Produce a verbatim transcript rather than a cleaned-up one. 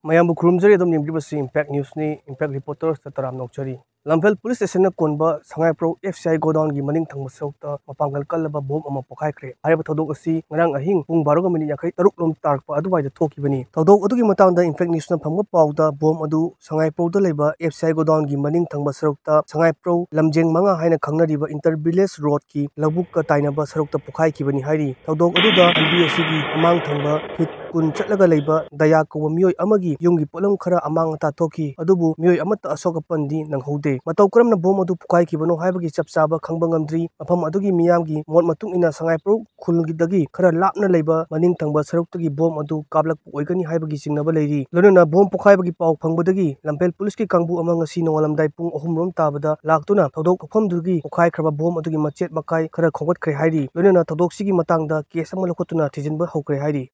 ꯃꯌꯥꯝꯕꯨ ꯈꯨꯔꯨꯝꯖꯔꯤ꯫ ꯑꯗꯨꯝ ꯌꯦꯡꯕꯤꯔꯤꯕꯁꯤ ꯏꯝꯄꯦꯛ ꯅ꯭ꯌꯨꯁꯅꯤ꯫ ꯏꯝꯄꯦꯛ ꯔꯤꯄꯣꯔꯇꯔ ꯁꯇꯔꯥꯝ ꯅꯥꯎꯆꯔꯤ꯫ ꯂꯝꯐꯦꯜ ꯄꯨꯂꯤꯁ ꯁ꯭ꯇꯦꯁꯟꯅ ꯀꯣꯟꯕ ꯁꯉꯥꯏꯄ꯭ꯔꯧ ꯑꯦꯐ ꯁꯤ ꯑꯥꯏ ꯒꯣꯗꯥꯎꯟꯒꯤ ꯃꯅꯤꯡ ꯊꯪꯕ ꯁꯔꯨꯛꯇ ꯃꯄꯥꯡꯒꯜ ꯀꯜꯂꯕ ꯕꯣꯝ ꯑꯃ ꯄꯣꯈꯥꯏꯈ꯭ꯔꯦ꯫ ꯍꯥꯏꯔꯤꯕ ꯊꯧꯗꯣꯛ ꯑꯁꯤ ꯉꯔꯥꯡ ꯑꯍꯤꯡ ꯄꯨꯡ ꯕꯥꯔꯣꯒ ꯃꯤꯅꯤꯠ ꯌꯥꯡꯈꯩ ꯇꯔꯨꯛ ꯂꯣꯝ ꯇꯥꯔꯛꯄ ꯑꯗꯨꯋꯥꯏꯗ ꯊꯣꯛꯈꯤꯕꯅꯤ꯫ ꯊꯧꯗꯣꯛ ꯑꯗꯨꯒꯤ ꯃꯇꯥꯡꯗ ꯏꯝꯄꯦꯛ ꯅ꯭ꯌꯨꯁꯅ ꯐꯪꯕ ꯄꯥꯎꯗ, ꯕꯣꯝ ꯑꯗꯨ ꯁꯉꯥꯏꯄ꯭ꯔꯧꯗ ꯂꯩꯕ ꯑꯦꯐ ꯁꯤ ꯑꯥꯏ ꯒꯣꯗꯥꯎꯟꯒꯤ ꯃꯅꯤꯡ ꯊꯪꯕ ꯁꯔꯨꯛꯇ ꯁꯉꯥꯏꯄ꯭ꯔꯧ ꯂꯝꯖꯦꯡ ꯃꯉꯥ ꯍꯥꯏꯅ ꯈꯪꯅꯔꯤꯕ ꯏꯟꯇꯔ ꯚꯤꯂꯦꯖ ꯔꯣꯗꯀꯤ ꯂꯧꯕꯨꯛꯀ ꯇꯥꯏꯅꯕ ꯁꯔꯨꯛꯇ ꯄꯣꯈꯥꯏꯈꯤꯕꯅꯤ ꯍꯥꯏꯔꯤ꯫ ꯊꯧꯗꯣꯛ ꯑꯗꯨꯗ ꯂꯝꯕꯤ ꯑꯁꯤꯒꯤ ꯃꯃꯥꯡ ꯊꯪꯕ ꯐꯤꯠ ꯀꯨꯟ ꯆꯠꯂꯒ ꯂꯩꯕ ꯗꯌꯥ ꯀꯧꯕ ꯃꯤꯑꯣꯏ ꯑꯃꯒꯤ ꯌꯨꯝꯒꯤ ꯄꯣꯠꯂꯝ ꯈꯔ ꯑꯃꯥꯡ ꯑꯇꯥ ꯊꯣꯛꯈꯤ, ꯑꯗꯨꯕꯨ ꯃꯤꯑꯣꯏ ꯑꯃꯠꯇ ꯑꯁꯣꯛ ꯑꯄꯟꯗꯤ ꯅꯪꯍꯧꯗꯦ꯫ ꯃꯇꯧ ꯀꯔꯝꯅ ꯕꯣꯝ ꯑꯗꯨ ꯄꯣꯈꯥꯏꯈꯤꯕꯅꯣ ꯍꯥꯏꯕꯒꯤ ꯆꯞ ꯆꯥꯕ ꯈꯪꯕ ꯉꯝꯗ꯭ꯔꯤ꯫ ꯃꯐꯝ ꯑꯗꯨꯒꯤ ꯃꯤꯌꯥꯝꯒꯤ ꯃꯣꯠ ꯃꯇꯨꯡ ꯏꯟꯅ ꯁꯉꯥꯏꯄ꯭ꯔꯧ ꯈꯨꯜꯒꯤꯗꯒꯤ ꯈꯔ ꯂꯥꯞꯅ ꯂꯩꯕ ꯃꯅꯤꯡ ꯊꯪꯕ ꯁꯔꯨꯛꯇꯒꯤ ꯕꯣꯝ ꯑꯗꯨ ꯀꯥꯞꯂꯛꯄ ꯑꯣꯏꯒꯅꯤ ꯍꯥꯏꯕꯒꯤ ꯆꯤꯡꯅꯕ ꯂꯩꯔꯤ꯫ ꯂꯣꯏꯅꯅ ꯕꯣꯝ ꯄꯣꯈꯥꯏꯕꯒꯤ ꯄꯥꯎ ꯐꯪꯕꯗꯒꯤ ꯂꯝꯐꯦꯜ ꯄꯨꯂꯤꯁꯀꯤ ꯀꯥꯡꯕꯨ ꯑꯃ ꯉꯁꯤ ꯅꯣꯡꯉꯥꯜꯂꯝꯗꯥꯏ ꯄꯨꯡ ꯑꯍꯨꯝ ꯔꯣꯝ ꯇꯥꯕꯗ ꯂꯥꯛꯇꯨꯅ ꯊꯧꯗꯣꯛ ꯊꯣꯛꯐꯝꯗꯨꯒꯤ ꯄꯣꯈꯥꯏꯈ꯭ꯔꯕ ꯕꯣꯝ ꯑꯗꯨꯒꯤ ꯃꯆꯦꯠ ꯃꯀꯥꯏ ꯈꯔ ꯈꯣꯝꯒꯠꯈ꯭ꯔꯦ ꯍꯥꯏꯔꯤ꯫ ꯂꯣꯏꯅꯅ ꯊꯧꯗꯣꯛꯁꯤꯒꯤ ꯃꯇꯥꯡꯗ ꯀꯦꯁ ꯑꯃ ꯂꯧꯈꯠꯇꯨꯅ ꯊꯤꯖꯤꯟꯕ ꯍꯧꯈ꯭ꯔꯦ ꯍꯥꯏꯔꯤ꯫